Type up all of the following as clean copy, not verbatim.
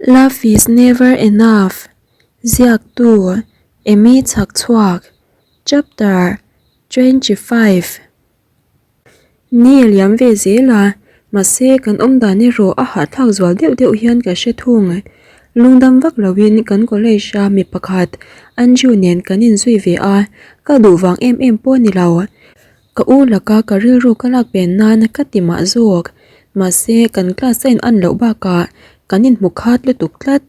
Love is never enough Ziaktu Amy Chhakchhuak Chapter 25 Ni a liam ve zel a, mahse kan awm dan erawh a hahthlak zual deuh deuh hian ka hre thung. Lungdam vak loin kan college a mi pakhat Andrew nen kan inzui ve a, ka duh vang em em pawh ni lo. Ka u laka ka rilru ka lak pen nan ka ti mah zawk. Mahse, kan class a in an loh bakah kan inhmu khat lutuk tlat.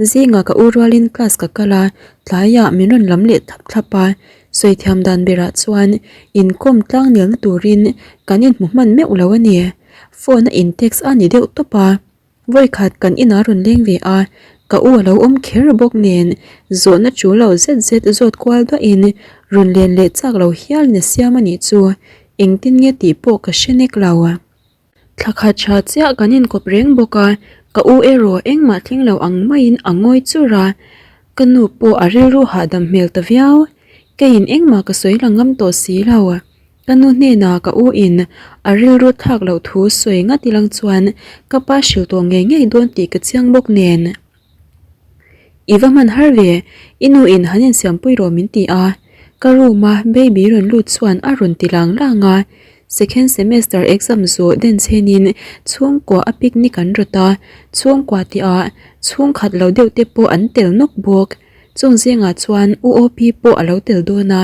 Zingah ka u rualin class ka kal a, tlaiah min rawn lam leh thlap thlap a. Sawi thiam dan berah chuan inkawm tlang nelna turin kan inhmu hman meuh lo a ni. Phone a in text a ni deuh tawp a. Vawikhat kan inah rawn leng ve a, ka u a lo awm kher bawk nen zawhna chu lo zet zet zawt kual duahin rawn len leh chak lo hial in a siam a nih chu, engtin nge tih pawh ka hre nek lo. Thla khat tha chiah kan inkawp reng bawk a, ka u erawh engmah thleng lo ang maiin a ngawi chur a, ka nu pawh a rilru hahdam hmel ta viau, keiin engmah ka sawi la ngam tawh si lo. Ka nu hnenah ka u in a rilru thlak loh thu sawi ngat ilang chuan ka pa hrilh tawh ngei ngei dawn tih ka chiang bawk nen. I va hman har ve, i nu in han insiampui rawh min ti a, ka room a baby rawn lut chuan a rawn ti lang lang a, second semester exam zawh den chhenin chhungkua a picnic an rawt a, chhungkua tih ah chhungkhat lo deuh te pawh an tel nawk bawk. Chung zingah chuan U OP pawh a lo tel dawn a,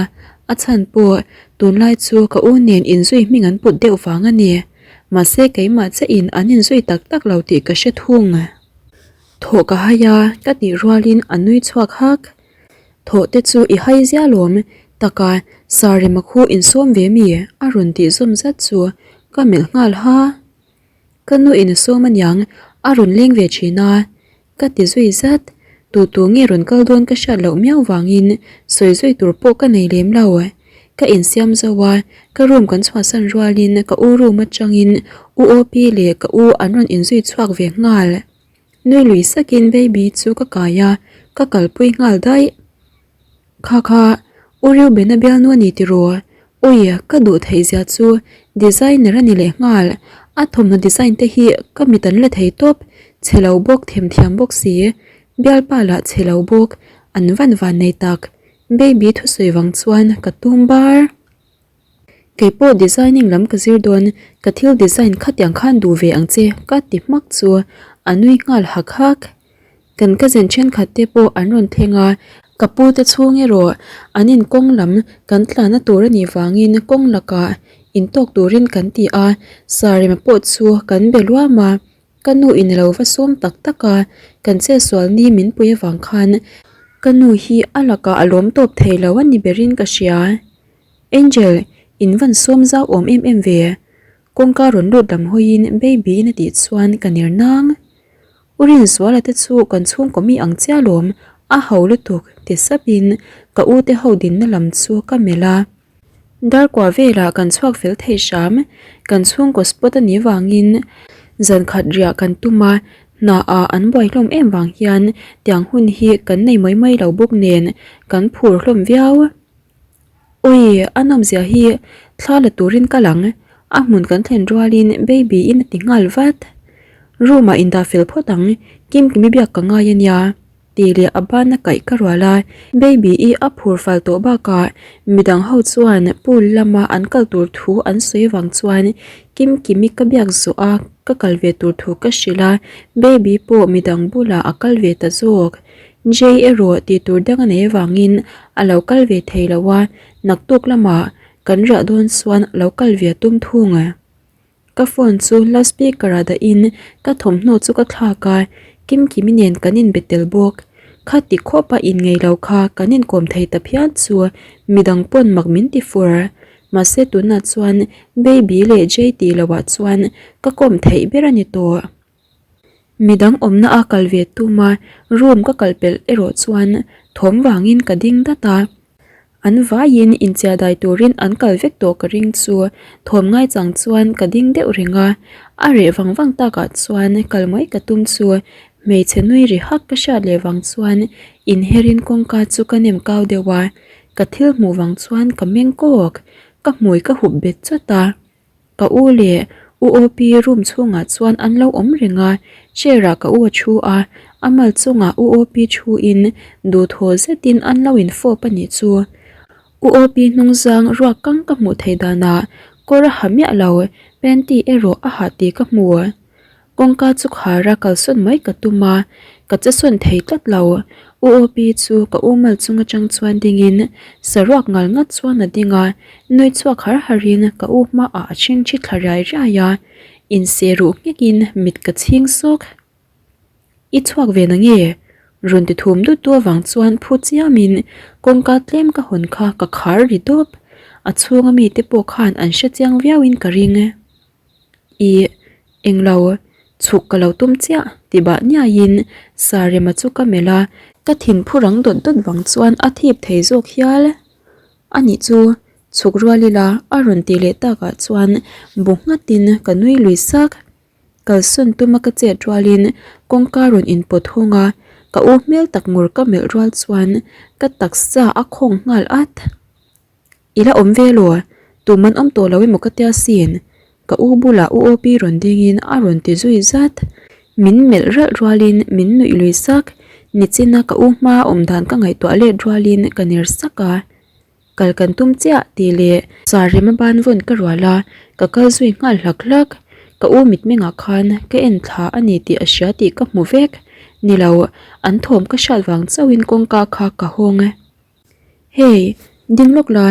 a chhan pawh tunlai chu ka u nen inzui hming an put deuh vang a ni. Mahse keimah chiahin an inzui tak tak lo tih ka hre thung. Thawh ka hai a, ka tih rualin a nui chhuak hak. Thawh te chu i hai zia lawm taka Sarema khu insawm ve mi a rawn tih zawm zat chu ka melh nghal ha. Ka nu in a sawm aniang a rawn leng ve thin a, ka ti zui zat. Tu tu nge rawn kal dawn ka hriat loh miau vangin sawi zui tur pawh ka nei lem lo. Ka insiam zo a, ka room kan chhuahsan rualin ka u room atangin U Opi leh ka u an rawn inzui chhuak ve nghal. Nui lui sakin baby chu ka kai a, ka kalpui nghal daih. Kha kha, U Reuben-a bialnu a ni tiraw? Ui, ka duh theih zia chu designer a ni leh nghal. A thawmhnaw design te hi ka mit an la thei tawp, chhe lo bawk themthiam bawk si. Bialpa lah chhe lo bawk, an van van nei tak. Baby thusawi vang chuan ka tum bar. Kei pawh designing lam ka zir dawn, ka thil design khatiang khan duh ve ang che ka ti hmak chu a nui nghal hak hak. Kan cousin thenkhat te pawh an rawn thleng a, ka pu te chhung erawh an in kawng lam kan tlanna tur a nih vangin kawng lakah intawk turin kan ti a, Sarima pawh chu kan be luam a, ka nu in alo va sawm tak tak a, kan chetsual ni min pui avang khan ka nu hi a lakah a lawm tawp thei lo a ni berin ka hria. Angel, in van sawm zau awm em em ve. Kawngka rawn lut lam hawiin baby in a tih chuan ka ner nang. U Rinzuala te chu kan chhungkaw mi ang chiah lawm, a ho lutuk ti sapin ka u te ho dinna lam chu ka melh a. Darkua velah kan chhuak fel thei hram, kan chhungkaw spot a nih vangin zan khat riah kan tum a, hna ah an buai hlawm em vang hian tiang hun hi kan nei mai mai lo bawk nen kan phur hlawm viau. Ui, a nawmzia hi thla la turin ka lang, a hmun kan thlen rualin baby in a ti nghal vat. Room ah indah fel phawt ang, Kimkimi biak ka ngai a nia tih leh a bana kaih ka rual a, baby i a phur fal tawh bakah midang ho chuan pool lama an kal tur thu an sawi vang chuan Kimkimi ka biak zawh a ka kal ve tur thu ka hrilh a, baby pawh midang bulah a kal ve ta zawk. Jay erawh tih tur dang a nei avangin a lo kal ve thei lo a, naktuk lamah kan riah dawn chuan lo kal ve a tum thung. Ka phone chu loudspeaker ah dahin ka thawmhnaw chu ka thlak a, Kimkimi nen kan inbe tel bawk. Khati khawpa inngei lo kha kan inkawm thei ta phian chu midang pawn mak min ti fur. Mahse tunah chuan Baby leh Jay tih loah chuan ka kawm theih ber a ni tawh. Midang awmna a kal ve tum a, room ka kal pelh erawh chuan thawm vangin ka ding dat a. An vaiin inchiah dai turin an kal vek tawh ka ring chu thawm ngai chang chuan ka ding deuh reng a. A reh vang vang takah chuan kal mai ka tum chu hmeichhe nui ri hak ka hriat leh vang chuan inherin kawngka chu ka nem kau deuh a. Ka thil hmuh vang chuan ka meng kawk, ka hmui ka hup bet chawt a. Ka u leh U Opi room chhungah chuan an lo awm reng a, chair ah ka u a thu a, a mal chungah U Opi thu in duhthaw zetin an lo in fawp a nih chu. U Opi hnungzang ruak kang ka hmuh theih danah kawr a ha miah lo, panty erawh a ha tih ka hmu. Kawngka chu khar a kalsawn mai ka tum a, ka che sawn thei tlat lo. U Opi chu ka u mal chung atang chuan dingin saruak ngal ngat chuan a ding a, nui chhuak har harin ka u hmaah a chhingchhi thla riai riai a, inseh ruh nghekin mit ka chhing sawk. I chhuak ve na nge? Rawn ti thum dut tu avang chuan phu chiamin kawngka tlem ka hawn kha ka khar ri dawp. A chhunga mite pawh khan an hre chiang viauin ka ring. Ih, englo, chhuk ka lo tum chiah ti bah niaiin Sarema chu ka melh a, ka thin phu rang dawt dawt vang chuan a thip thei zawk hial. Anih chu, chhuk rual ila a rawn tih leh takah chuan bu nghatin ka nui lui sak. Kalsawn tuma ka chet rualin kawngka rawn inpawt hawng a, ka u hmel tak ngur ka melh rual chuan ka taksa a khawng nghal at. I la awm ve law, tum an awm tawh lo emaw ka tia sin, ka u bulah u Opi rawn dingin a rawn ti zui zat. Min melh ralh rualin min nuih lui sak, nichina ka u hma awm dan ka ngaihtuah let rualin ka ner sak a. Kal kan tum chiah tih leh Sarema ban vawn ka rual a, ka kal zui nghal hlak hlak. Ka u mitmengah khan ka en thla a ni tih a hria tih ka hmu vek. Ni lo, an thawm ka hriat vang chauhin kawngka kha ka hawng. Hey, ding lawk la,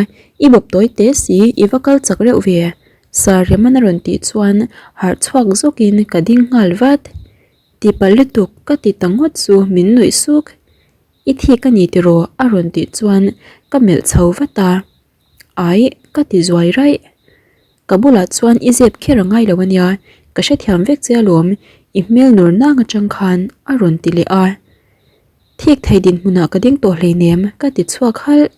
i bawp tawi te si, i va kal chak reuh ve, Sarema'n a rawn tih chuan harh chhuak zawkin ka ding nghal vat. Tihpalh lutuk ka ti ta ngawt chu min nuih suk. I thik a ni tiraw? a rawn tih chuan ka melh chho vat a, Ai, ka ti zuai raih. Ka bulah chuan i zep kher a ngai lo a nia, ka hrethiam vek che alawm, i hmel nur nang atang khan a rawn ti leh a. Thik thei dinhmunah ka ding tawh hleinem, ka ti chhuak halh.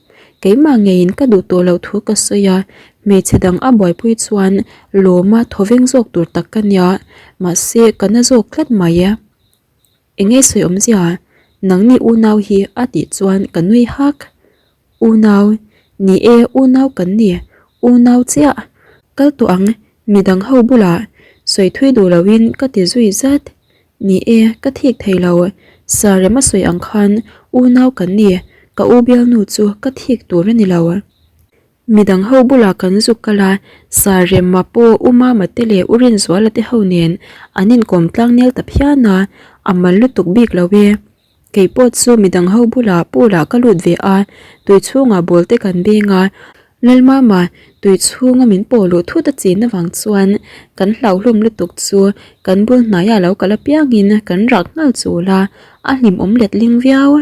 Keimah ngeiin ka duh tawh loh thu ka sawi a, hmeichhe dang a buaipui chuan lawma thawveng zawk tur tak ka nia, mahse ka na zawk tlat mai. Eng nge sawi awmzia? Nangni unau hi a tih chuan ka nui hak. Unau, ni e unau kan ni, unau chiah. Kal tawh ang, midang ho bulah sawi thui duh loin ka ti zui zat. Ni e, ka thik thei lo, Sarem a sawi ang khan unau kan ni, ka u bialnu chu ka thik tur a ni lo. Midang ho bulah kan zuk kal a, Sarema pawh U Mama te leh U Rinzuala te ho nen an inkawm tlang nel ta phian a, a mal lutuk bik lo e. Kei pawh chu midang ho bulah pool ah ka lut ve a, tui chhungah ball te kan beng a, Lalmama tui chhunga min pawh luh thut a chin avang chuan kan hlauhlawm lutuk chu kan bul hnaiah lo kal apiangin kan rak nghal chul a, a hlimawm letling viau.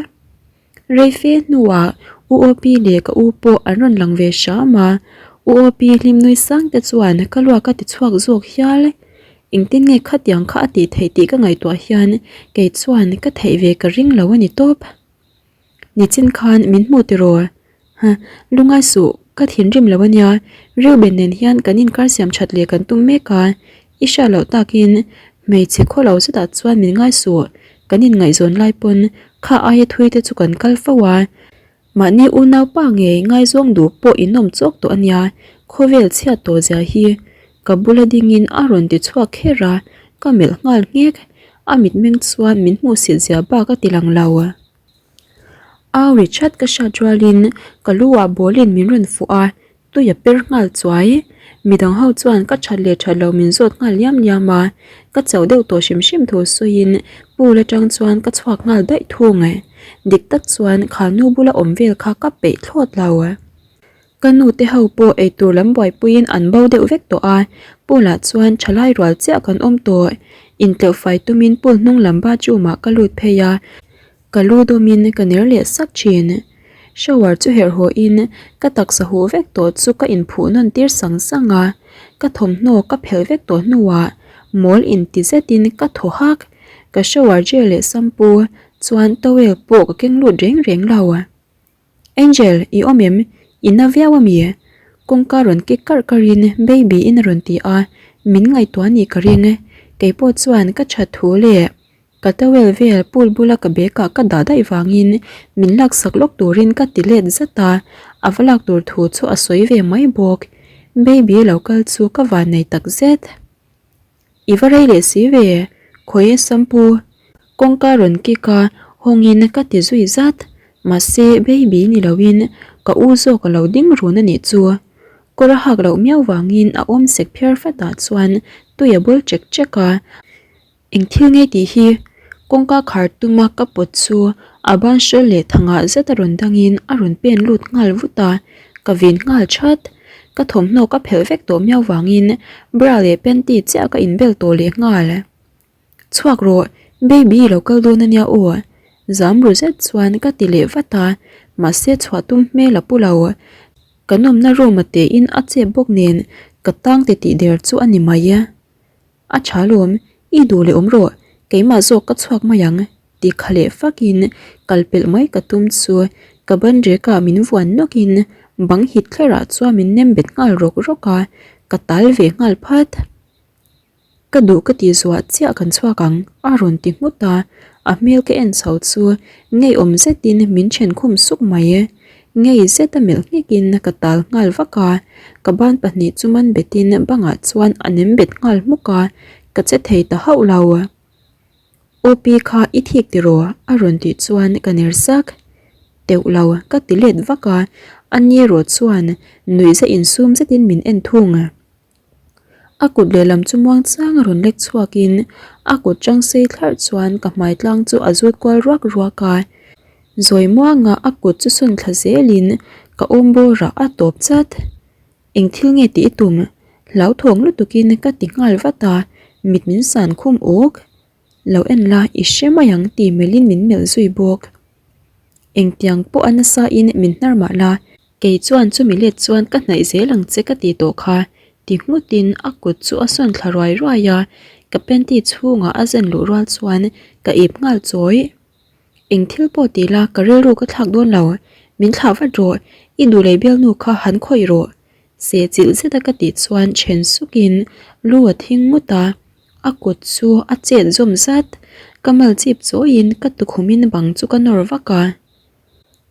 Rei fe hnuah U Opi leh ka u pawh an rawn lang ve hram a, U Opi hlim nui sang te chuan ka luak a ti chhuak zawk hial. Engtin nge khatiang kha a tih theih tih ka ngaihtuah hian kei chuan ka theih ve ka ring lo a ni tawp. Nichin khan min hmu tiraw? Huh, lungai suh, ka thinrim lo a nia, Reuben nen hian kan inkar siam that leh kan tum mek a, i hriat loh takin hmeichhe khaw lo zetah chuan min ngai suh, kan inngaihzawn lai pawn kha aia thui te chu kan kal fo a, mahni unaupa ngei ngaizawng duh pawh inawm chawk tawh a nia, khawvel chhiat tawh zia hi ka bula dingin a rawn ti chhuak kher a, ka melh nghal nghek, a mitmeng chuan min hmuhsit zia bak a ti lang lo. Au ri chat ka hriat rualin ka lu ah ball in min rawn fuh a, tui a per nghal chuai. Midang ho chuan ka that leh that lo min zawt nghal liam liam a, ka chauh deuh tawh hrim hrim thu sawiin pool atang chuan ka chhuak nghal daih thung. Dik tak chuan kha nu bula awm vel kha ka peih thlawt lo. Ka nu te ho pawh eitur lam buaipuiin an bo deuh vek tawh a, pool ah chuan thalai rual chiah kan awm tawh. Intleuh fai tumin pool hnung lam bathroom ah ka lut phei a, ka lu dawmin ka ner leh sak thin. Shower chu herh haw in ka taksa huh vek tawh chu ka inphuh nawn tir sang sang a, ka thawmhnaw ka phelh vek tawh hnuah mawl inti zetin ka thaw hak. Ka shower gel leh shampoo chuan towel pawh ka keng lut reng reng lo. Angel, i awm em? I na viau a mi? Kawngka rawn kik karh karhin Baby in a rawn ti a, min ngaihtuah nih ka ring. Keipawh chuan ka that thu leh ka towel vel pool bula ka bag ah ka dah daih vangin min laksak lawk turin ka ti let zat a, a va lak tur thu chu a sawi ve mai bawk. Baby lo kal chu ka vannei takzet. I va rei leh si ve, khawi Sampu? Kawngka rawn kik a, hawngin ka ti zui zat. Mahse, baby ni loin ka u zawk a lo ding run a nih chu. Kawr a hak loh miau vangin a awm sek phiar fatah chuan tui a bul chek chek a. Eng thil nge tih hi? Kawngka khar tuma ka pawt chu a ban hrawl leh thangah zet a rawn dangin a rawn pen lut nghal vut a, ka vin nghal that. Ka thawmhnaw ka phelh vek tawh miau vangin bra leh panty chiah ka inbel tawh leh nghal. Chhuak rawh, baby lo kal dawn ania aw. Zam ru zet chuan ka ti leh vat a, mahse chhuah tum hmel a pu lo. Kan awmna room a tein a chep bawk nen ka tang titih der chu a ni mai. A tha lawm, i duh leh awm rawh, keimah zawk ka chhuak mai ang, ti kha leh fakin kal pelh mai ka tum chu ka ban rekah min vuan nawkin bang hit thlerah chuan min nem bet nghal rawk rawk a, ka tal ve nghal phat. Ka duh ka tih zuah chiah kan chhuak ang, a rawn ti nghut a, a hmel ka en chho chu ngeiawm zetin min then khum suk mai. Ngei zet a melh nghekin ka tal nghal vak a, ka ban pahnih chu man betin bangah chuan a nem bet nghal hmuk a, ka che thei ta hauh lo. OP kha i thik tiraw? a rawn tih chuan ka ner sak. Teuh lo, ka ti let vak a, a ni erawh chuan nuihza insum zetin min en thung. A kut lehlam chu muang chang a rawn lek chhuakin a kut chang sei thlarh chuan ka hmai tlang chu a zut kual ruak ruak a. Zawi muanga a kut chu sawn thla zelin ka awm bawrah a tawp chat. Eng thil nge tih i tum? Hlauthawng lutukin ka ti nghal vat a, mit min san khum uk. Lo en la i hre mai ang tih melhin min melh zui bawk. Engtiang pawh a nasa in min hnar mah la, kei chuan chumi let chuan ka hnaih zel ang che ka ti tawh kha, ti nghut in a kut chu a sawn thla ruai ruai a, ka panty chhungah a zen luh rual chuan ka ip nghal chawi. Eng thil pawh ti la ka rilru ka thlak dawn lo, min thlah vat rawh, i duh leh bialnu kha han khawih rawh, seh chilh zet a ka tih chuan then suk in lu a thing nghut a. A kut chu a chet zawm zat, ka mal chip chawiin ka tukhumin bang chu ka nawr vak a.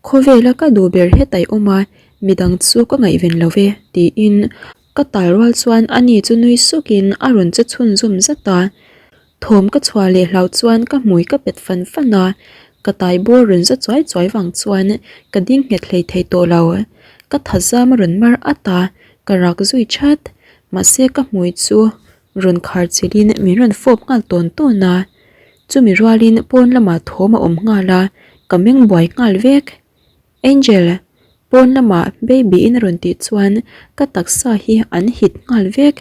Khawvela ka duh ber heta i awm a, midang chu ka ngaihven lo ve, tiin ka tal rual chuan ani chu nui sukin a rawn che chhunzawm zat a. Thawm ka chhuah leh hlau chuan ka hmui ka pet fan fan a, ka tai bawr rawn za chuai chuai vang chuan ka ding nghet hlei thei tawh lo. Ka thazam a rawn mar at a, ka rak zui that. Mahse ka hmui chu Rawn khar chilhin min rawn fawp nghal tawn tawn a, chumi rualin pawn lamah thawm a awm nghal a, ka meng buai nghal vek. Angel, pawn lamah baby in a rawn tih chuan ka taksa hi an hit nghal vek,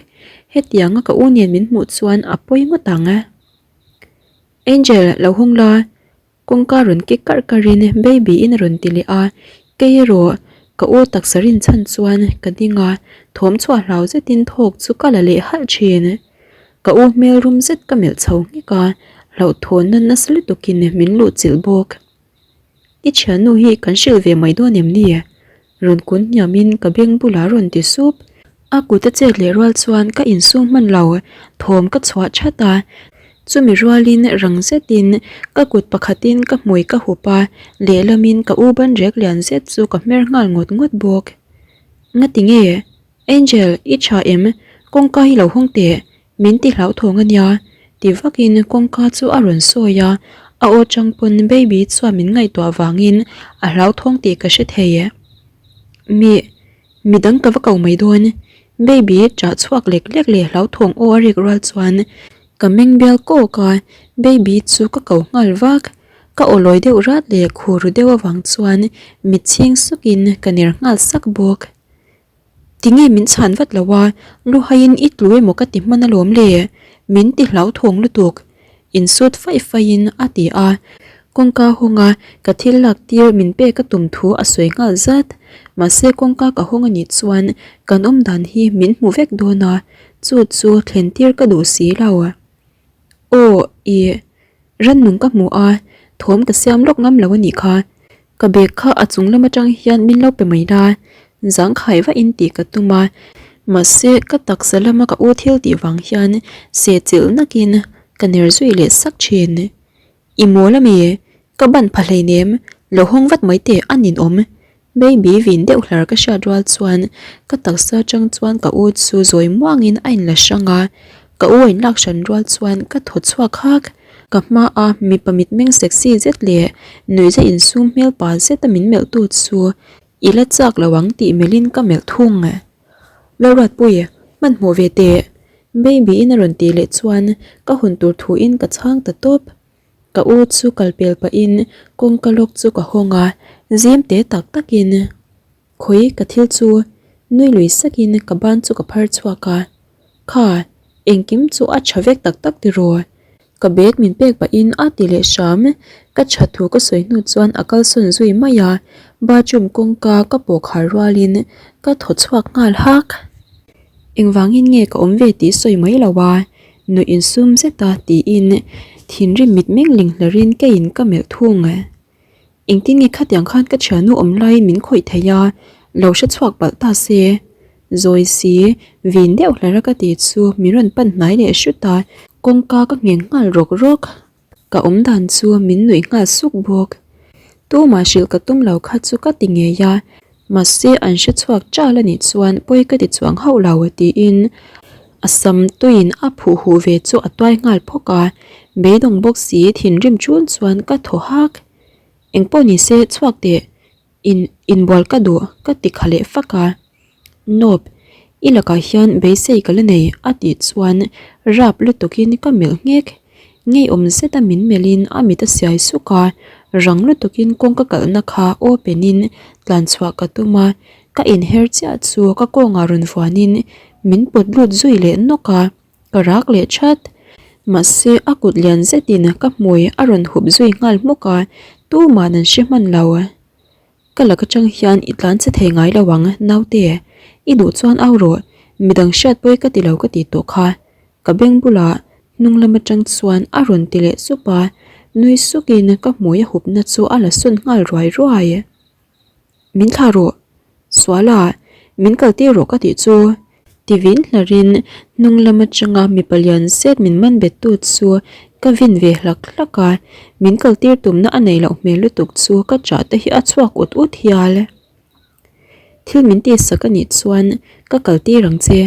hetianga ka u nen min hmuh chuan a pawi ngawt ang. Angel, lo hawng la, Kawngka rawn kik karh karhin baby in a rawn ti leh a, kei erawh ka u taksa rinchhan chuan ka ding a, thawm chhuah hlau zetin thawk chu ka la leh halh thin. Ka u hmel rum zet ka melh chho nghek a, hlauhthawnna nasa lutukin min luh chilh bawk. I thiannu hi kan hrilh ve mai dawn em ni? Rawn kun hniamin ka beng bulah rawn ti sup. A kut a chet leh rual chuan ka insum hman lo, thawm ka chhuah that a. Chumi rualin rang zetin ka kut pakhatin ka hmui ka hup a, lehlamin ka u ban rek lian zet chu ka hmer nghal ngawt ngawt bawk. Ngati nge? Angel, i tha em? Kawngka hi lo hawng teh. Min ti hlauthawng a nia, ti vakin kawngka chu a rawn sawi a, a aw chang pawn baby chuan min ngaihtuah vangin a hlauthawng tih ka hre thei e. Mi, midang ka va ko mai dawn, baby ṭah chhuak lek lek leh hlauthawng aw a rik rual chuan ka meng bial kawk a, baby chu ka ko nghal vak, ka aw lawi deuh rat leh khur ru deuh avang chuan mit chhing sukin ka ner nghal sak bawk. Tinge min chhan vat lo a, luhaiin i tlu emaw ka ti hman alawm le, min ti hlauthawng lutuk, insut faih faihin a ti a, kawngka hawnga ka thil lak tir min pek a tum thu a sawi nghal zat, mahse kawngka ka hawng anih chuan kan awm dan hi min hmu vek dawn a, chu chu thlen tir ka duh si lo. Aw, ih, rannung ka hmu a, thawm ka siam lawk ngam lo anih kha. Ka bag kha a chung lam atang hian min lo pe mai la, zangkhai va in tih ka tum a, mahse ka taksa lama ka u thil tih vang hian seh chilh nakin ka ner zui leh sak thin. I mawl ami? Ka ban pha hleinem, lo hawng vat mai teh a ninawm. Baby vin deuh hlar ka hriat rual chuan ka taksa atang chuan ka u chu zawi muangin a inla hrang a. Ka u a inlak hran rual chuan ka thaw chhuak hak. Ka hmaa mipa mitmeng sexy zet leh nuihza insum hmel pa zeta min melhtu chu i la chak lo ang tih melhin ka melh thung. Lalruatpui, hmanhmawh ve teh. Baby-in a rawn tih leh chuan ka hun tur thuin ka chhang ta tawp. Ka u chu kal pel pahin kawngka lawk chu ka hawng a, zim te tak takin khawi ka thil chu nui lui sakin ka ban chu ka phar chhuak a, Kha, engkim chu a tha vek tak tak tiraw? Ka bag min pek pahin a ti leh hram, ka tha thu ka sawi hnu chuan a kalsawn zui mai a, bathroom kawngka ka pawh khar rualin ka thaw chhuak nghal hak. Engvangin nge ka awm ve tih sawi mai lo a, nuih insum zet a tiin thinrim mitmeng ling hlerin keiin ka melh thung. Engtin nge khatiang khan ka thiannu awm laiin min khawih thei a, lo hre chhuak palh ta se. Zawi si, vin deuh hlar a ka ti chu min rawn pan hnai leh hrut a, kawngka ka ngheng nghal rawk rawk. Ka awm dan chu min nuih nghal suk bawk. Tumah hrilh ka tum lo kha chu ka ti ngei a, mahse an hre chhuak chal a nih chuan pawi ka ti chuang hauh lo tiin a sam tuiin a phuh huh ve chu a tuai nghal phawk a, beidawng bawk si thinrim chun chuan ka thaw hak. Engpawh ni se chhuak teh In inbual ka duh ka ti kha leh fak a. Nope, i lakah hian beisei ka la nei a tih chuan rap lutukin ka melh nghek. Ngeiawm zeta min melhin a mit a siai suk a, rang lutukin kawngka kalhna kha open in tlan chhuah ka tum a, ka inher chiah chu ka kawngah rawn vuanin min pawt lut zui leh nawk a, ka rak leh that. Mahse a kut lian zetin ka hmui a rawn hup zui nghal hmawk a, tuman an hre hman lo. Ka lak atang hian i tlan che thei ngai lo ang naute, i duh chuan au rawh, midang hriat pawi ka ti lo ka ti tawh kha. Ka beng bulah hnung lam atang chuan a rawn ti leh sup a, nui sukin ka hmui a hupna chu a la sawn nghal ruai ruai. Min thlah rawh, Suala, min kal tir rawh ka tih chu. Ti vin hlarin hnung lam atanga mipa lian zet min man bet tu chu ka vin ve hlak hlak a, min kal tir tumna a nei loh hmel lutuk chu ka chah te hi a chhuak ut ut hial. Thil min tihsak a nih chuan ka kal tir ang che,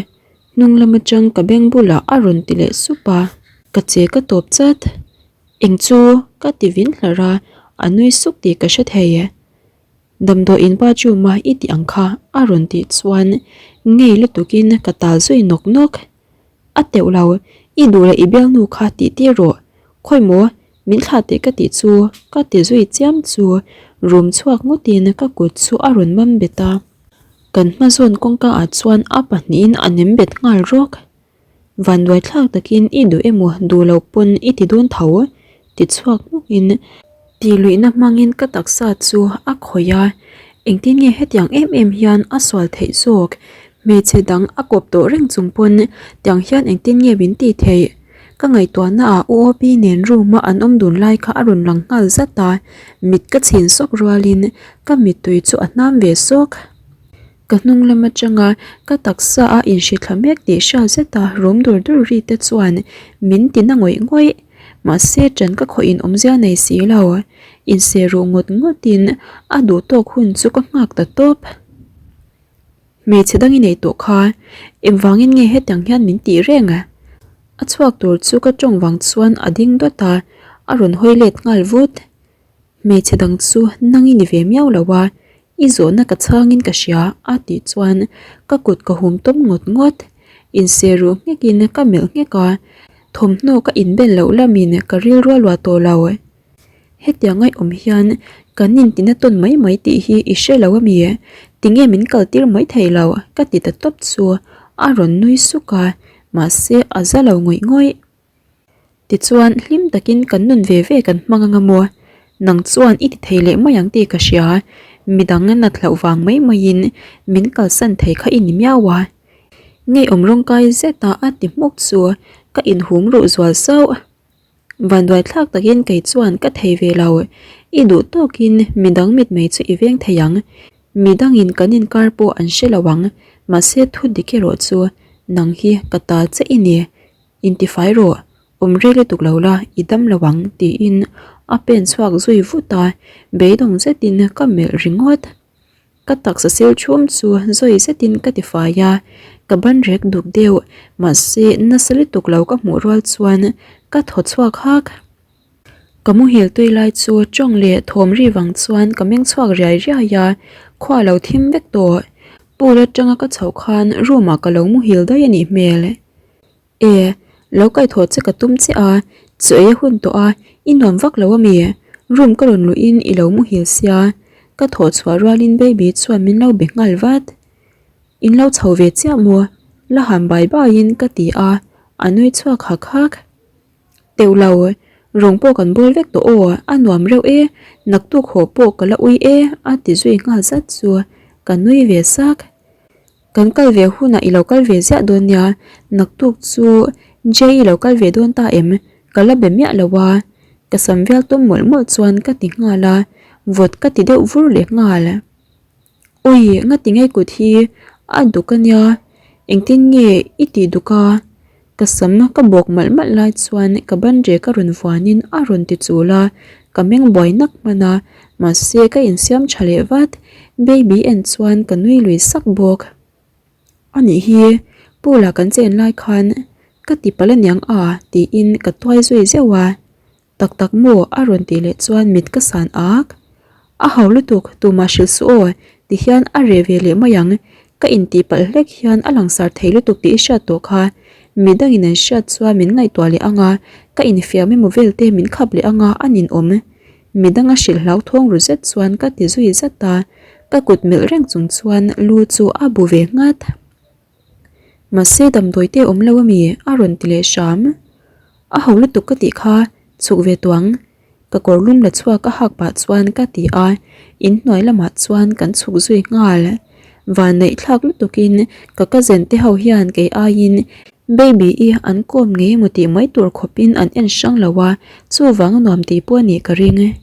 hnung lam atang ka beng bulah a rawn ti leh sup a, ka che ka tawp chat. Eng chu ka ti vin hlarh a, a nui suk tih ka hre thei e. Damdawiin pa chu mah i tih ang kha a rawn tih chuan ngei lutukin ka tal zui nawk nawk. A teuh lo, i duh leh i bialnu kha tih tir rawh, khawi maw min thlah teh ka tih chu ka ti zui chiam chu rum chhuak ngawtin ka kut chu a rawn mam bet a. Kan hma zawn kawngka ah chuan a pahnihin a nem bet nghal rawk. Vanduai thlak takin i duh emaw duh loh pawn i ti dawn tho ti chhuak hmukin tih luihna hmangin ka taksa chu a khawih a, engtin nge hetiang em em hian a sual theih zawk? Hmeichhe dang a kawp tawh reng chung pawn tiang hian engtin nge min tih theih? Ka ngaihtuahna ah U Opi nen room a an awm dun lai kha a rawn lang nghal zat a, mit ka chhin sawk rualin ka mittui chu a hnam ve sawk. Ka hnung lam atanga ka taksa a inhrithla mek tih hriat zeta rum dur dur ri te chuan min ti na ngawih ngawih. Mahse ṭan ka khawih in awmzia nei si lo. Inseh ruh ngawt ngawtin a duh tawk hun chu ka nghak ta tawp. Hmeichhe dang i nei tawh kha engvangin nge hetiang hian min tih reng? A chhuak tur chu ka ṭawng vang chuan a ding dawt a, a rawn hawi let nghal vut. Hmeichhe dang chu nang i ni ve miau lo a, i zawhna ka chhangin ka hria a tih chuan ka kut ka hum tawm ngawt ngawt. Inseh ruh nghekin ka melh nghek a, thawmhnaw ka inbel loh lamin ka rilru a luah tawh lo. Hetiang ngaihawm hian kan intina tawn mai mai tih hi i hre lo a mi? Tinge min kal tir mai thei lo? ka ti ta tawp chu a rawn nui suk a, mahse a za lo ngawih ngawih. Tichuan, hlim takin kan nun ve ve kan hmang anga maw? Nang chuan i ti thei leh mai ang tih ka hria. Midang nat hlauh vang mai maiin min kalsan thei kha i ni miau a. Ngeiawm rawngkai zeta a ti hmuk chu ka inhum ruh zual sauh. Vanduai thlak takin kei chuan ka thei ve lo. I duh tawkin midang mitmei chu i veng thei ang. Midangin kan inkar pawh an hre lo ang. Mahse thu dik erawh chu nang hi ka ta che i ni. Intifai rawh, awm rei lutuk lo la, i dam lo ang tiin a pen chhuak zui vut a, beidawng zetin ka melh ringawt. Ka taksa sil chhum chu zawi zetin ka ti fai a, ka ban rek duk deuh mahse nasa lutuk lo ka hmuh rual chuan ka thaw chhuak hak. Ka muhil tui lai chu tawng leh thawm ri vang chuan ka meng chhuak riai riai a, khua lo thim vek tawh. Pool atanga ka chhoh khan room ah ka lo muhil daih a nih hmel. E, lo kaihthawh che ka tum che a, chaw ei a hun tawh a, i nuam vak lo ami? Room ka rawn luhin i lo muhil sia, ka thawh chhuah rualin baby chuan min lo be nghal vat. In lo chho ve chiah maw? La han bai baiin ka ti a, a nui chhuak hak hak. Teuh lo, rawng pawh kan bawl vek tawh aw, a nuam reuh e, naktuk haw pawh ka la ui e a ti zui nghal zat chu ka nui ve sak. Kan kal ve hunah i lo kal ve ziah dawn nia, naktuk chu Jay i lo kal ve dawn ta em? Ka la be miah lo a, ka sam vial tum mawlh mawlh chuan ka ti nghal a, vawt ka ti deuh vur leh nghal. Awi, ngati ngei kut hi a duk a nia, engtin nge i tih duk a? Ka sam ka bawk malh malh lai chuan ka ban rek a rawn vuanin a rawn ti chul a, ka meng buai nak hman a, mahse ka insiam tha leh vat, baby en chuan ka nui lui sak bawk. A nih hi, pool ah kan chen lai khan ka ti palh aniang a tiin ka tuai zui zeuh a. Tak tak maw? a rawn tih leh chuan mit ka san ak. A hau lutuk, tumah hrilh suh aw, ti hian a reh ve leh mai ang. Ka intih palh hlek hian a langsar thei lutuk tih i hriat tawh kha. Midangin an hriat chuan min ngaihtuah leh ang a, ka infiam emaw vel te min khap leh ang a, a ninawm. Midang a hrilh hlauthawng ru zet chuan ka ti zui zat a, ka kut melh reng chung chuan lu chu a bu ve nghat. Mahse damdawi te awm lo ami? a rawn ti leh hram. A ho lutuk ka tih kha, chhuk ve tuang. Ka kawr lum la chhuak a hak pah chuan ka ti a, inhnuai lamah chuan kan chhuk zui nghal. Vanneih thlak lutukin ka cousin te ho hian kei aiin Baby-i an kawm ngei emaw tih mai tur khawpin an en hrang lo a, chuvang a nuam tih pawh a nih ka ring.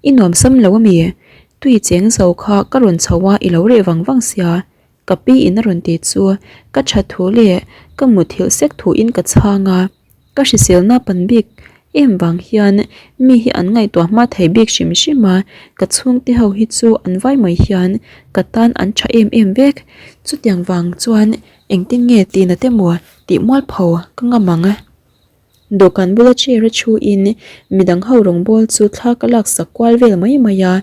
I nuam sam lo ami? Tui cheng zo kha ka rawn chho a i lo reh vang vang sia. Ka pi in a rawn ti chu ka tha thu leh ka muthilh sek thu in ka chhang a, ka hriselna pan bik em vang hian mi hi an ngaihtuah hma thei bik hrim hrim a, ka chhungte ho hi chu an vai mai hian ka tan an tha em em vek, chutiang vang chuan engtin nge tihna te maw tih mualpho ka ngam ang. Dawhkan bula chair a thu in midang ho rawngbawl chu thla ka lak sak kual vel mai mai a,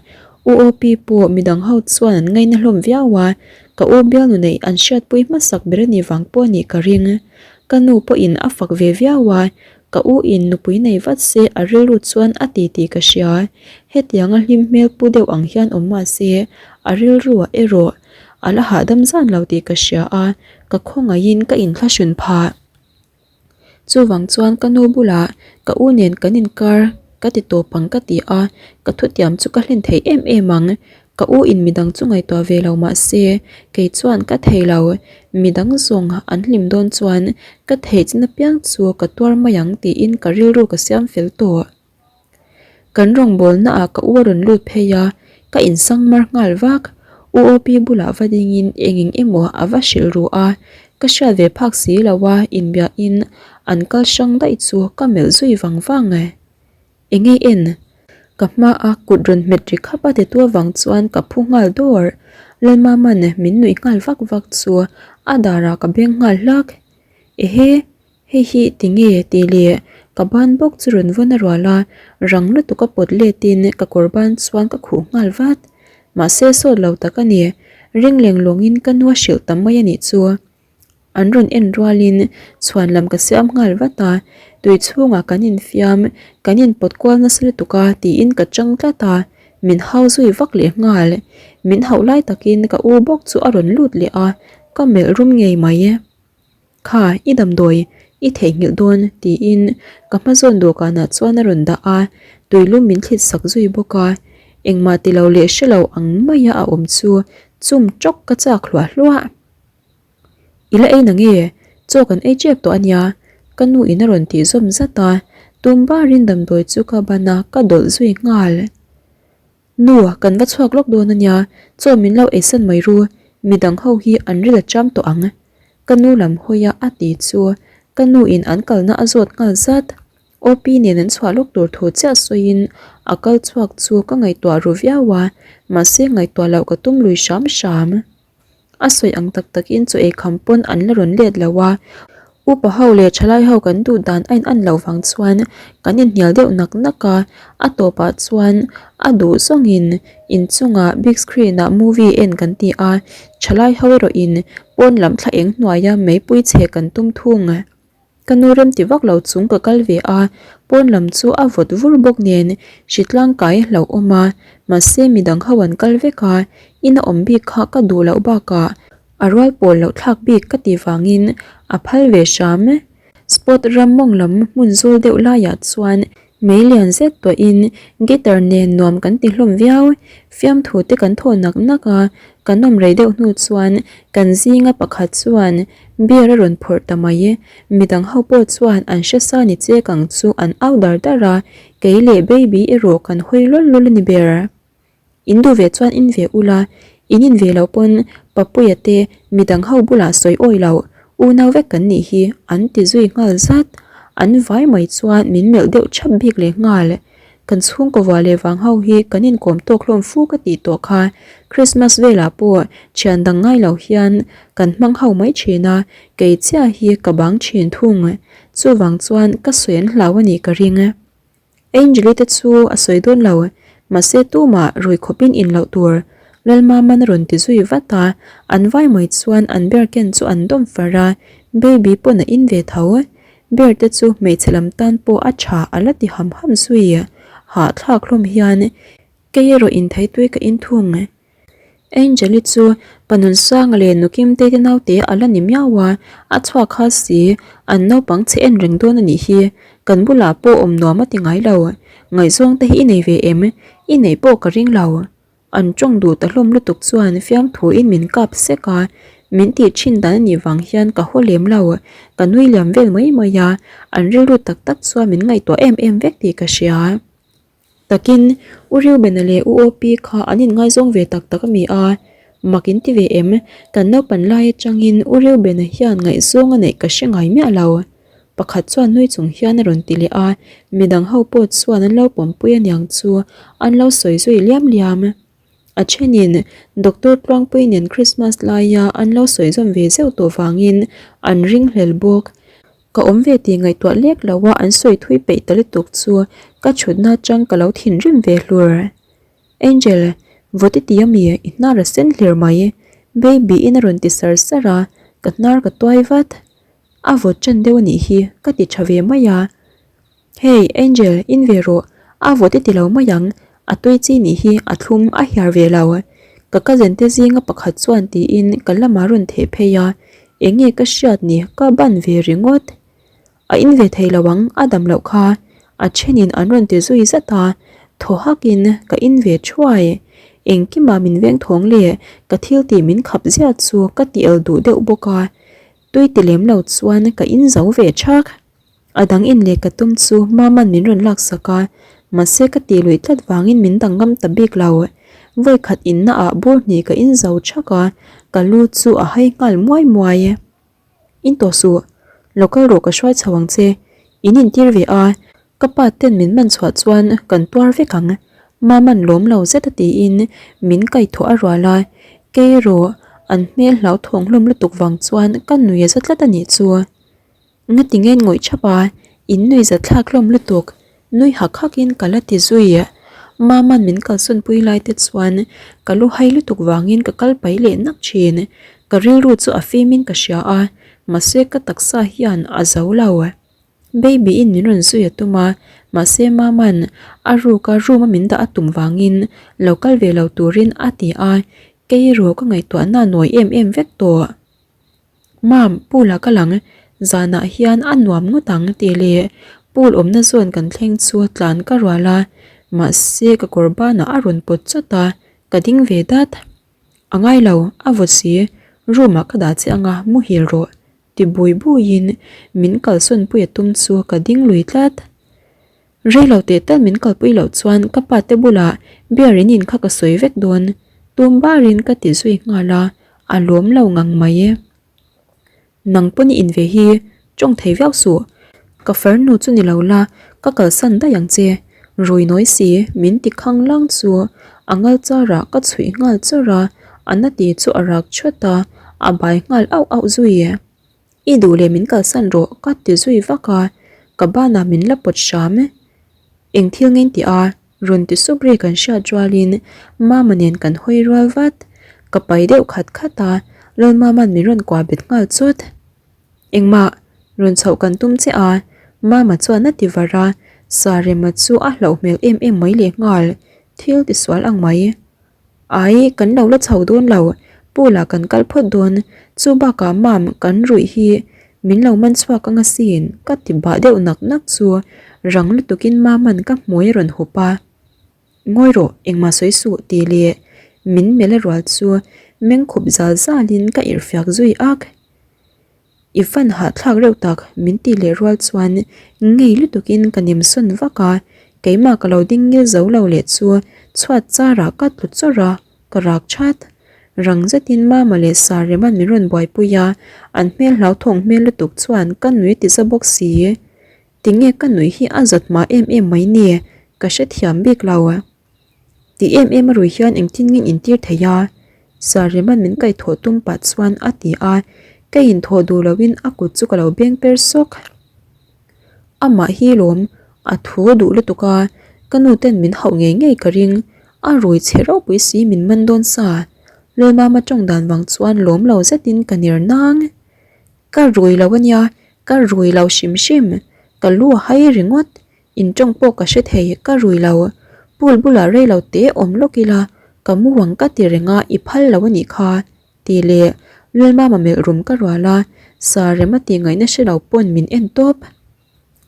U Opi pawh midang ho chuan an ngaina hlawm viau a, ka u bialnu neih an hriatpui hmasak ber a nih vang pawh a nih ka ring. Ka nu pawhin a fak ve viau a, ka u in nupui nei vat se a rilru chuan a ti tih ka hria. Hetianga hlim hmel pu deuh ang hian awm mah se a rilruah erawh a la hahdam zan lo tih ka hria a, ka khawngaihin ka inthlahrun phah. Chuvang chuan ka nu bulah ka u nen kan inkar ka ti tawp ang ka ti a, ka thutiam chu ka hlen thei em em ang. Ka u in midang chu ngaihtuah ve lo mah se kei chuan ka thei lo, midang zawng an hlim dawn chuan ka theih chin apiang chu ka tuar mai ang tiin ka rilru ka siam fel tawh. Kan rawngbawlna ah ka u a rawn lut phei a, ka insang mar nghal vak. U Opi bulah va dingin eng eng emaw a va hrilh ru a, ka hriat ve phak si lo a inbiahin an kal hrang daih chu ka melh zui vang vang e. Eng ei en? Ka hma a kut rawn hmet ri khap a titu avang chuan ka phu nghal dawr. Lalmama'n min nuih nghal vak vak chu a darah ka beng nghal hlak. Ehe! Hei hi tinge tih leh ka ban bawk chu rawn vawn a rual a, rang lutuk a pawt letin ka kawr ban chuan ka khuh nghal vat. Mahse sawt lo tak a ni, ring leng lawngin ka nu a hrilh tam mai a nih chu. An rawn en rualin chhuan lam ka siam nghal vat a, tui chhungah kan infiam, kan inpawt kual nasa lutuk a tiin ka chang tlat a, min hau zui vak leh nghal. Min hauh lai takin ka u bawk chu a rawn lut leh a, ka melh rum ngei mai. Kha, i damdawi i theihnghilh dawn tiin ka hma zawn dawhkanah chuan a rawn dah a, tuilum min thlit sak zui bawk a, engmah ti lo leh hre lo ang maia a awm chu chum tawk ka chak hluah hluah. I la ei na nge? Chaw kan ei tep tawh a nia, ka nu in a rawn tih zawm zat a, tum barin damdawi chu ka ban a, ka dawlh zui nghal. Nu, kan va chhuak lawk dawn a nia, chaw min lo eisan mai ru, midang ho hi an ril a cham tawh ang. Ka nu lam hawi a a ti chu ka nu in an kalna a zawt nghal zat. Opi nen an chhuah lawk tur thu chiah sawiin a kal chhuak chu ka ngaihtuah ru viau a, mahse ngaihtuah loh ka tum lui hram hram. A sawi ang tak takin chaw ei kham pawn an la rawn let lo a, upa ho leh thalai ho kan duh dan a in an loh vang chuan kan inhnial deuh nak nak a, a tawpah chuan a duh zawngin inchungah big screen ah movie en kan ti a, thalai ho erawh in pawn lam thla eng hnuaia meipui chhe kan tum thung. Ka nu rem ti vak lo chung ka kal ve a, pawn lam chu a vawt vur bawk nen hritlang kai a hlauh awm a, mahse midang ho an kal vek a, ina awm bik kha ka duh loh bakah a rual pawl loh thlak bik ka tih vangin a phal ve hram. Spot ram mawng lam hmun zawl deuh laiah chuan Mei lian zet tawhin guitar nen nuam kan ti hlawm viau. Fiamthu te kan thaw nak nak a, kan awm rei deuh hnu chuan kan zinga pakhat chuan beer a rawn phawrh ta mai. Midang ho pawh chuan an hre sa ni chek ang chu an au dar dar a, kei leh baby erawh kan hawi lawl lawl a ni ber. In duh ve chuan in ve ula, in in ve loh pawn Papuia te midang ho bulah sawi awi loh, unau vek kan nih hi an ti zui nghal zat. An vai mai chuan min melh deuh thap bik leh nghal. Kan chhungkaw vua leh vang ho hi kan inkawm tawk hlawm fu ka tih tawh kha Christmas velah pawh thian dang ngai lo hian kan hmang ho mai thin a, kei chiah hi ka bang thin thung. Chuvang chuan ka sawi an hlau a nih ka ring. Angel-i te chu a sawi dawn lo, mahse tumah rui khawpin in loh tur Lalmaman a rawn ti zui vat a, an vai mai chuan an bear ken chu an dawm far a, Baby pawn a in ve tho. Bear te chu hmeichhe lam tan pawh a tha a la ti ham ham zui, hahthlak hlawm hian kei erawh intheitui ka in thung. Angel-i chu pa Nunsanga leh nu Kimtei te naute a la ni miau a, a chhuak kha si, an naupang chhe en reng dawn a nih hi, kan bulah pawh awm nuam a ti ngai lo, ngaihzawng te hi i nei ve em? I neih pawh ka ring lo. An tawng duh ta hlawm lutuk chuan fiamthuin min kap sek a, min tih thin dan a nih vang hian ka haw lem lo, ka nui liam vel mai mai a, an rilru tak tak chuan min ngaihtuah em em vek tih ka hria. Takin, U Reubena leh U Opi kha an inngaizawng ve tak tak a mi a, mak in ti ve em? Kan naupan lai atangin U Reubena hian ngaihzawng a neih ka hre ngai miah lo. Pakhat chuan nui chung hian a rawn ti leh a, midang ho pawh chuan an lo pawmpui aniang chu an lo sawi zui liam liam. A thenin Doctor Tluangpui nen Christmas laia an lo sawi zawm ve zeuh tawh vangin an ringhlel bawk. Ka awm ve tih ngaihtuah lek lo a an sawi thui peih ta lutuk chu ka chhutna atang ka lo thinrim ve hlur. Angel, vawt i ti ami i hnar a sen hlir mai Baby in a rawn ti sar sar a, ka hnar ka tuai vat. A vawt ṭan deuh anih hi ka ti ṭha ve mai a. Hey Angel, in ve rawh, a vawt i ti lo mai ang, a tui chi nih hi a thlum a hiar ve lo. Ka cousin te zinga pakhat chuan tiin ka lamah rawn theh phei a, eng nge ka hriat ni ka ban ve ringawt. A in ve thei lo ang, a dam loh kha, a thenin an rawn ti zui zat a, thaw hakin ka in ve thuai. Engkimah min veng thawng leh ka thil tih min khap ziah chu ka ti el duh deuh bawk a, tui ti lem lo chuan ka in zo ve thak. A dang in leh ka tum chu Mama'n min rawn laksak a, mahse ka tih luih tlat vangin min dang ngam ta bik lo. Vawikhat inna ah bur hnih ka in zo thak a, ka lu chu a hai nghal muai muai. In tawh suh, lo kal rawh ka hruai chho ang che, in intir ve a, ka pa ten min man chhuah chuan kan tuar vek ang, Mama'n lawm lo zet a tiin min kaihthawh a rual a, kei erawh an hmel hlauthawng hlawm lutuk vang chuan ka nui a za tlat a nih chu. Ngati nge ngawih thap a, in nui zat thlak hlawm lutuk, nui hak hak in ka la ti zui. Mama'n min kalsawn pui lai te chuan ka lu hai lutuk vangin ka kal pai leh nak thin. Ka rilru chu a fim in ka hria a, mahse ka taksa hian a zo lo. Baby in min rawn zui a tum a, mahse Mama'n a ruk a room a min dah a tum vangin lo kal ve lo turin a ti a, kei erawh ka ngaihtuahna a nawi em em vek tawh. Mam, pool ah ka lang, zanah hian a nuam ngawt ang tih leh pool awmna zawn kan thleng chu tlan ka rual a, mahse ka kawr banah a rawn pawt chawt a, ka ding ve dat. A ngai lo, a vawt si, room ah ka dah che anga muhil rawh ti bui buiin min kalsawn pui a tum chu ka ding lui tlat. Rei lo teh tal min kalpui loh chuan ka pa te bulah beer in in kha ka sawi vek dawn, tum barin ka ti zui nghal a, a lawm lo ngang mai e. Nang pawn i in ve hi tawng thei viau suh. Ka farnu chu ni lo la, ka kalsan daih ang che. Rui nawi si, min ti khang lang chu a ngal charah ka chhuih nghal chawrh a, a na ti chu a rak chawt a, a bai nghal auh auh zui. I duh leh min kalsan rawh ka ti zui vak a, ka banah min la pawt hram. Eng thil nge tih a rawn ti sup ri kan hriat rualin Mama nen kan hawi rual vat. Ka pai deuh khat khat a, Lalmama'n min rawn kuah bet nghal chawt. Engmah, rawn chhoh kan tum che a, Mama chuan a ti var a, Sarema chu a hlauh hmel em em mai leh nghal, thil ti sual ang mai. Ai, kan lo la chho dawn lo, pool ah kan kal phawt dawn, chu bakah Mam kan ruih hi min lo man chhuak ang asin ka ti bah deuh nak nak chu rang lutukin Mama'n ka hmui a rawn hup a. Ngawi rawh, engmah sawi suh tih leh min melh a rual chu meng khup zal zalin ka irhfiak zui ak. I fan hahthlak reuh tak min tih leh rual chuan ngei lutukin ka nem sawn vak a, keimah ka lo ding ngil zo lo leh chu chhuat charah ka tlu chawrh a, ka rak that. Rang zetin Mama leh Sarema'n min rawn buaipui a, an hmel hlauthawng hmel lutuk chuan ka nui ti za bawk si. Tinge ka nui hi a zat mah em em mai ni, ka hrethiam bik lo. Ti em em a rui hian engtin nge intir thei a? Sariman min kaihthawh tum pah chuan a ti a, ka inthawh duh loin a kut chu ka lo beng per sawk. Amah hi lawm a thu duh lutuk a, ka nu ten min hauh ngei ngei ka ring, a rui chhe ropui si min man dawn sa. Lalmama tawng dan vang chuan lawm lo zetin ka ner nang. Ka rui lo ania, ka rui lo hrim hrim, ka lu a hai ringawt. In tawng pawh ka hre thei, ka rui lo. Pool bulah rei lo te awm lawk ila, ka mu ang ka ti reng a, i phal lo a nih kha, tih leh Lalmama melh rum ka rual a, sa rem a tih ngaihna hre lo pawn min en tawp.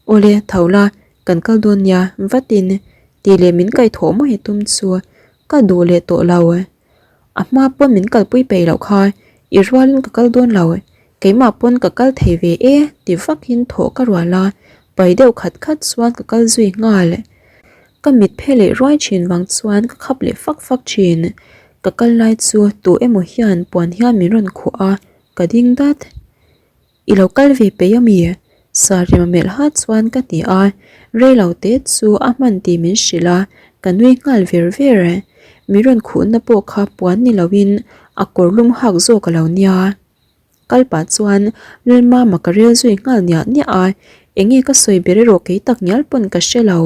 Awle, tho la, kan kal dawn nia, vatin, tih leh min kaihthawh mai tum chu ka duh leh tawh lo. A hma pawn min kalpui peih loh kha, i rualin ka kal dawn lo, keimah pawn ka kal thei ve e ti vakin thawh ka rual a, pai deuh khat khat chuan ka kal zui nghal. Ka mit phe leh ruai thin vang chuan ka khap leh fak fak thin. Ka kal lai chu tu emaw hian puan hian min rawn khuh a, ka ding dat. I lo kal ve peih a mi? Sarima melh hat chuan ka ti a, rei lo te chu a hman tih min hrilh a, ka nui nghal ver ver. Mi rawn khuhna pawh kha puan ni loin a kawr lum hak zawk a lo nia. Kal pah chuan Lalmama ka rel zui nghal niah niah a, enge ka sawi ber erawh kei tak ngial pawn ka hre lo.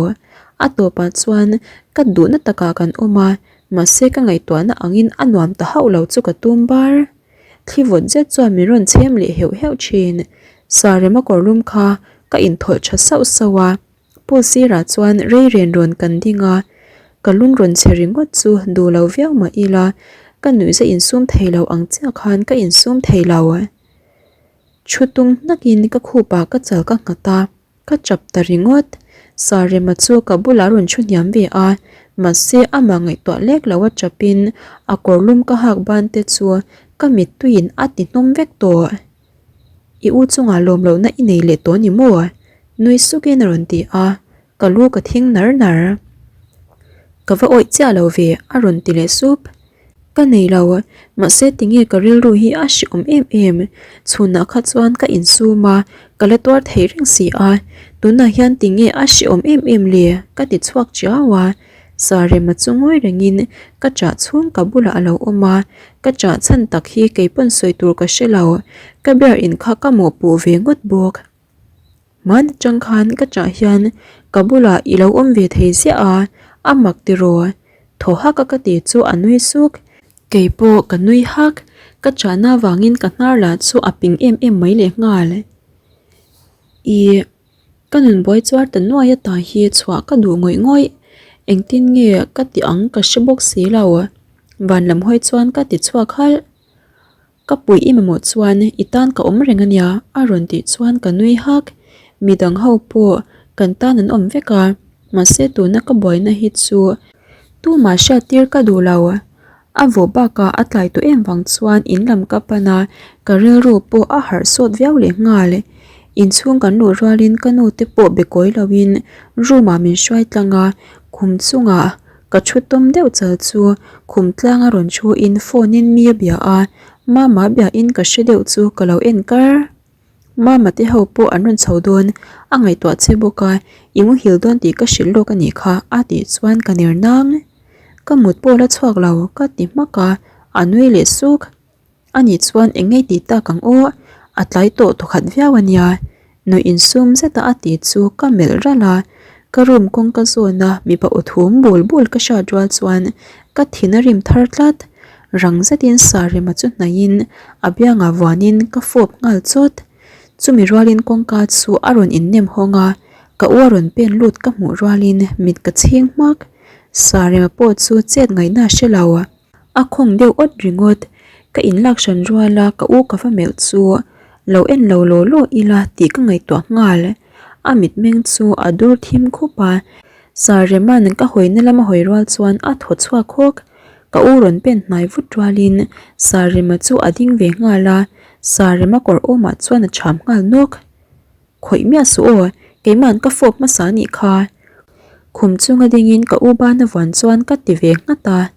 A tawpah chuan ka duhna takah kan awm a, mahse ka ngaihtuahna angin a nuam ta hauh lo chu ka tum bar. Thli vawt zet chuan min rawn chhem leh heuh heuh thin. Sarema kawrlum kha ka inthawlh tha sauh sauh a, pool sirah chuan rei ren rawn kan ding a, ka lung rawn che ringawt chu duh lo viau mah ila, ka nuihza insum thei lo ang chiah khan ka insum thei lo. Thu tung hnakin ka khupah ka chal ka nghat a. Ka chap ta ringawt. Sarema chu ka bulah rawn thu hniam ve a, mahse amah ngaihtuah lek lo a chapin a kawrlum ka hak ban te chu ka mittuiin a ti hnawm vek tawh. I u chungah lawm lohna i nei leh tawh ni maw? Nui sukin a rawn ti a, ka lu ka thing nar nar. Ka va awih chiah lo ve a rawn ti leh sup. Ka nei lo, mahse tinge ka rilru hi a hrehawm em em, chhunah kha chuan ka insum a, ka la tuar thei reng si a, tunah hian tinge a hrehawm em em le ka ti chhuak chiau a, Sarema chu ngawi rengin ka chah chhung ka bulah a lo awm a, ka chah chhan tak hi keipawn sawi tur ka hre lo, ka bear in kha ka mawhpuh ve ngawt bawk. Hman atang khan ka chah hian ka bulah i lo awm ve thei ziah a, a mak tiraw? Thaw hak a ka ti chu a nui suk. Kei pawh ka nui hak, ka chahna avangin ka hnar lah chu a ping em em mai leh nghal. Ih, ka nun buai chuar ta nuai a ta hi chhuah ka duh ngawih ngawih, engtin nge ka tih ang ka hre bawk si lo. Van lam hawi chuan ka ti chhuak halh. Ka puih i mamawh chuan i tan ka awm reng ania a rawn tih chuan ka nui hak. Midang ho pawh kan tan an awm vek a, mahse tuna ka buaina hi chu tumah hriattir ka duh lo. A vawh bakah a tlai tawh em vang chuan in lam ka pan a, ka rilru pawh a harh sawt viau leh nghal. Inchhung kan luh rualin ka nu te pawh be kawi loin room ah min hruai tlang a, khum chungah Ka thu tum deuh chal chu khum tlanga rawn thu in phone in mi a bia a, mama bia in ka hre deuh chu ka lo en kar. Mama te ho pawh an rawn chho dawn, a ngaihtuah che bawk a, i muhil dawn tih ka hrilh lawk a nih kha a tih chuan ka ner nang. Ka mut pawh la chhuak lo ka ti hmak a, a nui leh suk. A nih chuan eng ngei tih tak ang aw, a tlai tawh thawkhat viau a nia. Nuih insum zeta a ti chu ka melh ralh a, ka room kawngka zawna mipa aw thum bul bul ka hriat rual chuan ka thin a rim thar tlat. Rang zetin Sarema chu hnaihin a biangah vuanin ka fawp nghal chawt. Chumi rualin kawngka chu a rawn innem hawng a, ka u a rawn pen lut ka hmuh rualin mit ka chhing hmak. Sarema pawh chu chet ngaihna a hre lo. A khawng deuh awt ringawt, ka inlak hran rual a ka u ka va melh chu lo en lo law law ila tih ka ngaihtuah nghal. A mitmeng chu a dur thim khup a, Sarema'n ka hawina lama hawi rual chuan a thaw chhuak hawk. Ka u rawn pen hnai vut rualin Sarema chu a ding ve nghal a, Sarema kawr awmah chuan a cham nghal nawk. Khawih miah suh aw, keima'n ka fawp hmasa anih kha. Khum chunga dingin ka u bana vuan chuan ka ti ve nghat a,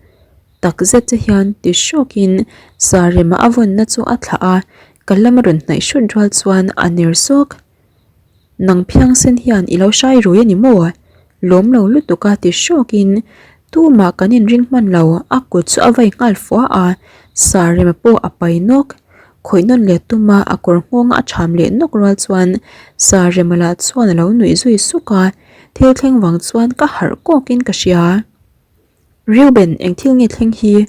tak zet che hian ti hrawkin Sarema a vawnna chu a thlah a, ka lama rawn hnaih hrut rual chuan a ner sawk. Nang phiangsen hian i lo hrai rui a ni maw? Lawm lo lutuk a ti hrawkin tumah kan inring hman lo, a kut chu a vai nghal fua a, Sarema pawh a pai nawk. Khawih nawn leh tuma a kawr nghawnga a cham leh nawk rual chuan Sarema lah chuan a lo nuih zui suk a, thil thleng vang chuan ka harh kawkin ka hria. Reuben, eng thil nge thleng hi?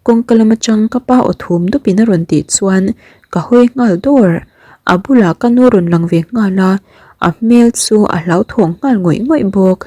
Kawngka lam atang ka pa aw thum dupin a rawn tih chuan ka hawi nghal dawr. A bulah ka nu rawn lang ve nghal a, a hmel chu a hlauthawng nghal ngawih ngawih bawk.